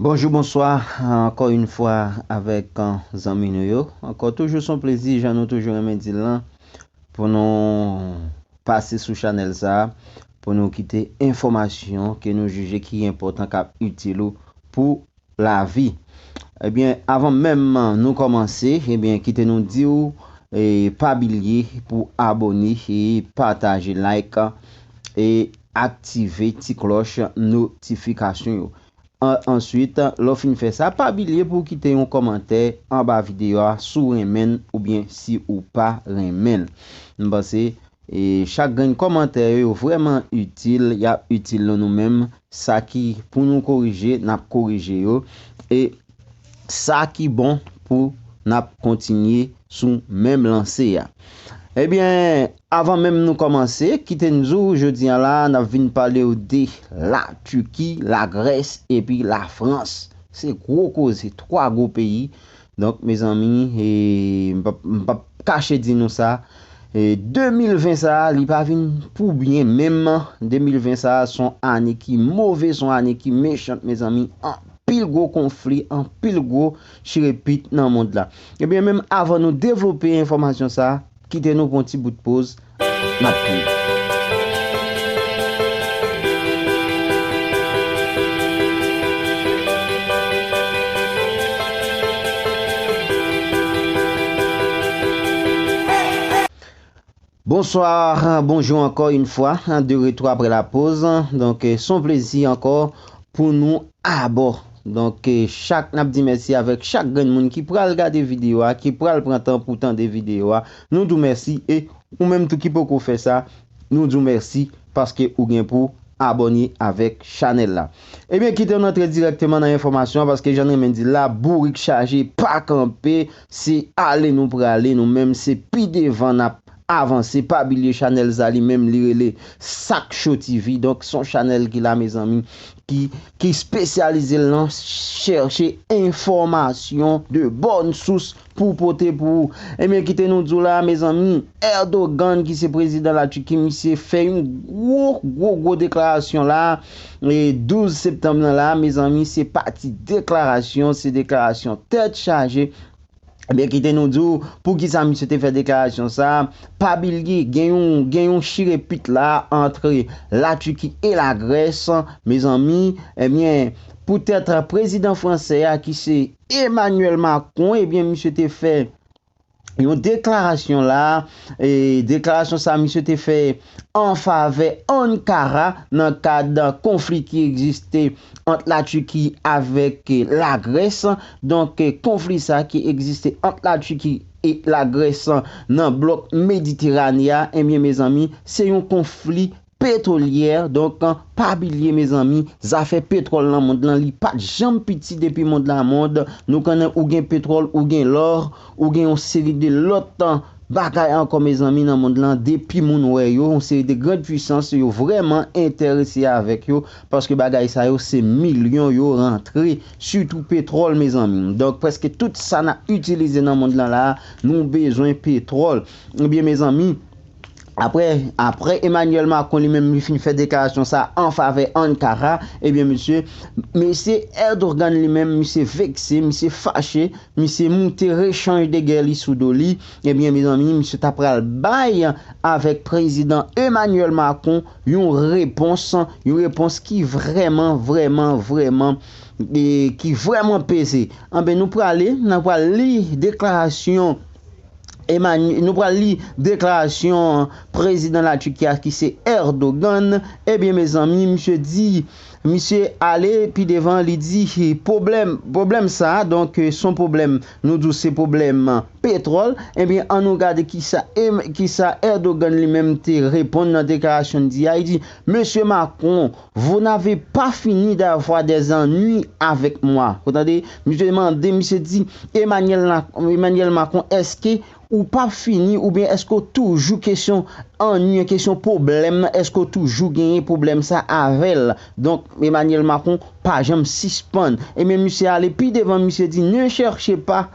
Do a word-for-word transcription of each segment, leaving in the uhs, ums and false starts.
Bonjou, bonswa, ankò yon fwa avèk, uh, zanmi nou yo. Ankò toujou se yon plezi, jan nou toujou renmen di l lan, pou nou pase sou chanèl sa a, pou nou kite enfòmasyon ke nou jije ki enpòtan, k ap itil ou pou lavi. Ebyen, avan menm nou kòmanse, ebyen, kite nou di w, e, pa bliye pou abòne, e pataje, like, e aktive ti klòch notifikasyon yo. An-, answit, lè w fin fè sa, pa bliye pou w kite yon kòmantè anba videyo a si w renmen l oubyen si w pa renmen l. M panse, e, chak grenn kòmantè yo, yo vrèman itil, y ap itil nou, nou menm. Sa ki pou nou korije, n ap korije yo. E sa ki bon pou n ap kontinye sou menm lanse a. Ebyen, avan menm nou kòmanse, kite n di w, jodi a la, n ap vin pale w de Latiki, Lagrès epi Lafrans. Se gwo koze, twa gwo peyi. Donk, mezanmi, e, m p ap, m p ap kache di nou sa. E, de mil ven sa a, li pa vin pou byen menm. De mil ven sa a, se yon ane ki move, se yon ane ki mechan, mezanmi. Anpil gwo konfli, anpil gwo chirepit nan mond la. Ebyen, menm avan nou devlope enfòmasyon sa a, kite nou pran ti bout poz, n ap tounen. Bonswa, bonjou ankò yon fwa, de retour après la pause. Donk, se yon plezi ankò pou nou abò. Donk, chak, n ap di mèsi avèk chak grenn moun ki pral gade videyo a, ki pral pran tan pou tande videyo a. Nou di w mèsi e ou menm tou ki poko fè sa, nou di w mèsi paske ou gen pou abòne avèk chanèl la. Ebyen, kite n antre dirèkteman nan enfòmasyon an, paske jan n renmen di l la, bourik chaje, pa kanpe, se ale nou prale, nou menm se pi devan n ap avanse. Pa bliye chanèl sa li menm li rele Sak Show T V. Donk, se yon chanèl ki la, mezanmi, ki, ki espesyalize l nan chèche enfòmasyon de bòn sous pou pote pou ou. Ebyen, kite nou di w la, mezanmi, Erdogan, ki se prezidan Latiki, misye fè yon gwo, gwo, gwo deklarasyon la, e douz septanm nan la, mezanmi, se pati deklarasyon, se deklarasyon tèt chaje. Ebyen, kite nou di w, poukisa misye te fè deklarasyon sa a. Pa bliye, gen yon, gen yon chirepit la ant Latiki e Lagrès, mezanmi. Ebyen, poutèt prezidan fransè a, ki se Emmanuel Macron, ebyen, misye te fè yon deklarasyon la, e deklarasyon sa misye te fè an favè Ankara nan kad konfli ki egziste ant Latiki avèk Lagrès. Donk, konfli sa ki egziste ant Latiki e Lagrès nan blòk Mediterane a, ebyen, mezanmi, se yon konfli petwolyè. Donk, pa bliye, mezanmi, zafè petwòl nan mond lan, li pa t janm piti depi mond la mond. Nou konnen ou gen petwòl, ou gen lò, ou gen yon seri de lòt bagay ankò, mezanmi, nan mond lan. Depi moun wè yo, yon seri de grann pwisans, yo vrèman enterese avèk yo, paske bagay sa yo, se milyon yo rantre, sitou petwòl, mezanmi. Donk, prèske tout sa n ap itilize nan mond lan la, nou bezwen petwòl. Ebyen, mezanmi, Apre, apre Emmanuel Macron li menm li fin fè deklarasyon sa an favè Ankara, ebyen, mesye, mesye Erdogan li menm, misye vekse, misye fache, misye moute rechanj de gè li sou do li. Ebyen, mezanmi, misye ta pral bay avèk prezidan Emmanuel Macron yon repons, yon repons ki vrèman, vrèman, vrèman, e, ki vrèman peze. Anben, nou prale, nou pral li deklarasyon Emmanuel, nou pral li deklarasyon prezidan Latiki a ki se Erdogan. Ebyen, mezanmi, misye di, misye ale pi devan, li di, pwoblèm, pwoblèm sa a, donk, se yon pwoblèm, nou di w se pwoblèm petwòl. Ebyen, ann nou gade kisa, em, kisa Erdogan li menm te reponn nan deklarasyon l di a. Li di, Mesye Macron, vous n'avez pas fini d'avoir des ennuis avec moi. Ou tande, misye mande, misye di, Emmanuel, Emmanuel Macron, èske ou p ap fini, oubyen èske w toujou kesyon annuiy, kesyon pwoblèm nan, èske w toujou genyen pwoblèm sa avè l? Donk, Emmanuel Macron pa janm sispann. Ebyen, misye ale pi devan, misye di, ne cherchez pas,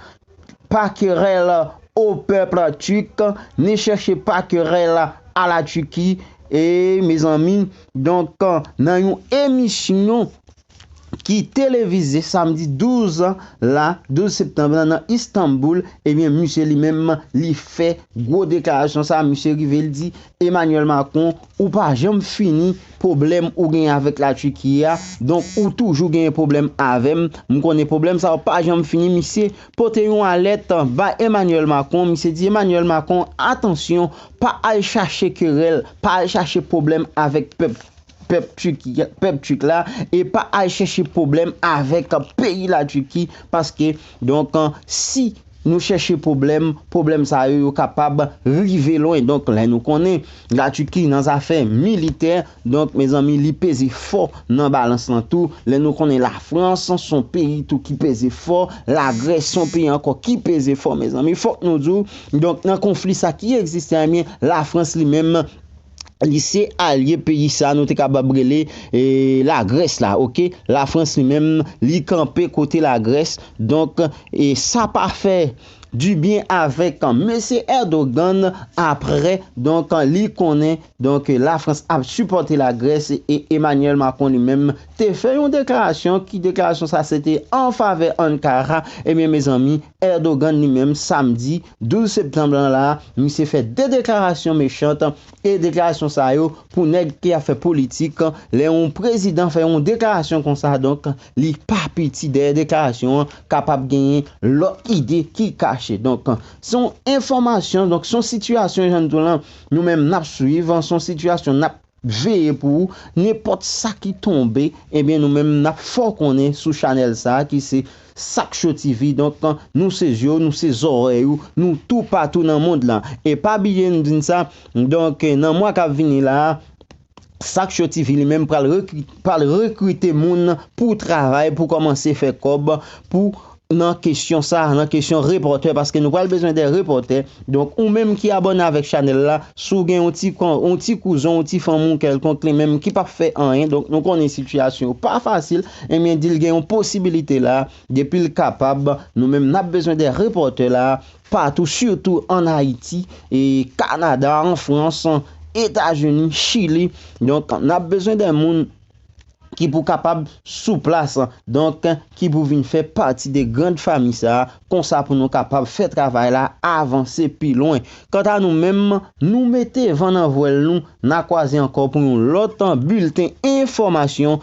pas querelle au peuple turc, ne cherchez pas querelle à la Turquie. E, mezanmi, donk, nan yon emisyon, ki televize samdi douz la, douz septanm la, nan Istanbul, ebyen, misye li menm, li fè gwo deklarasyon sa, misye rive, li di, Emmanuel Macron, ou pa janm fini pwoblèm ou genyen avèk Latiki a, donk ou toujou genyen pwoblèm avè m, m konnen pwoblèm sa yo pa janm fini, misye pote yon alèt bay Emmanuel Macron, misye di Emmanuel Macron, atansyon, pa al chache kerèl, pa al chache pwoblèm avèk pèp pèp Tchik, pèp Tchik la, e pa al chèche pwoblèm avèk peyi Latiki, paske, donk, si nou chèche pwoblèm, pwoblèm sa yo, yo kapab rive lwen. Donk, lè nou konnen Latiki nan zafè militè, donk, mezanmi, li peze fò nan balans lan tou. Lè nou konnen Lafrans, se yon peyi tou ki peze fò, Lagrès, se yon peyi ankò ki peze fò, mezanmi, fòk nou di w. Donk, nan konfli sa ki egziste, ebyen, Lafrans li menm, li se alye peyi sa nou te kapab rele e, Lagrès la, oke? Lafrans li menm, li kanpe kote Lagrès. Donk, e sa pa fè dibyen avèk mesye Erdogan apre, donk, li konnen, donk, Lafrans ap sipòte Lagrès e Emmanuel Macron li menm te fè yon deklarasyon, ki deklarasyon sa se te an favè Ankara. Ebyen, mezanmi, Erdogan li menm, samdi douz septanm lan la, misye fè de deklarasyon mechan, e deklarasyon sa yo pou nèg ki ap fè politik, lè yon prezidan fè yon deklarasyon konsa, donk, li pa piti dèyè deklarasyon an, kapab genyen lòt ide ki kache. Donk, se yon enfòmasyon, donk, se yon sitiyasyon, jan nou di w lan, nou menm n ap swiv, se yon sitiyasyon n ap veye pou ou, nenpòt sa ki tonbe, ebyen, nou menm n ap fè w konnen sou chanèl sa a ki se Sak Cho T V. Donk, nou se zye w, nou se zòrèy ou, nou toupatou nan mond lan. E pa bliye n di n sa, donk, nan mwa k ap vini la a, Sak Cho T V li menm pral rekri-, pral rekrite moun pou travay, pou kòmanse fè kòb, pou nan kesyon sa, nan kesyon repòtè, paske nou pral bezwen de repòtè. Donk, ou menm ki abòne avèk chanèl la, si w gen yon ti kon-, yon ti kouzen, yon ti fanmi w kèlkonk, li menm ki p ap fè anyen, donk, nou konnen sitiyasyon yo pa fasil, ebyen, di l gen yon posibilite la, depi l kapab, nou menm n ap bezwen de repòtè la, patou, sitou ann Ayiti, e Kanada, an Frans, Etazini, Chili. Donk, n ap bezwen de moun ki pou kapab sou plas, donk, ki pou vin fè pati de grand fami sa a, konsa pou nou kapab fè travay la avanse pi lwen. Kanta nou menm, nou mete van nan vwèl nou, n a kwaze ankò pou yon lòt bilten enfòmasyon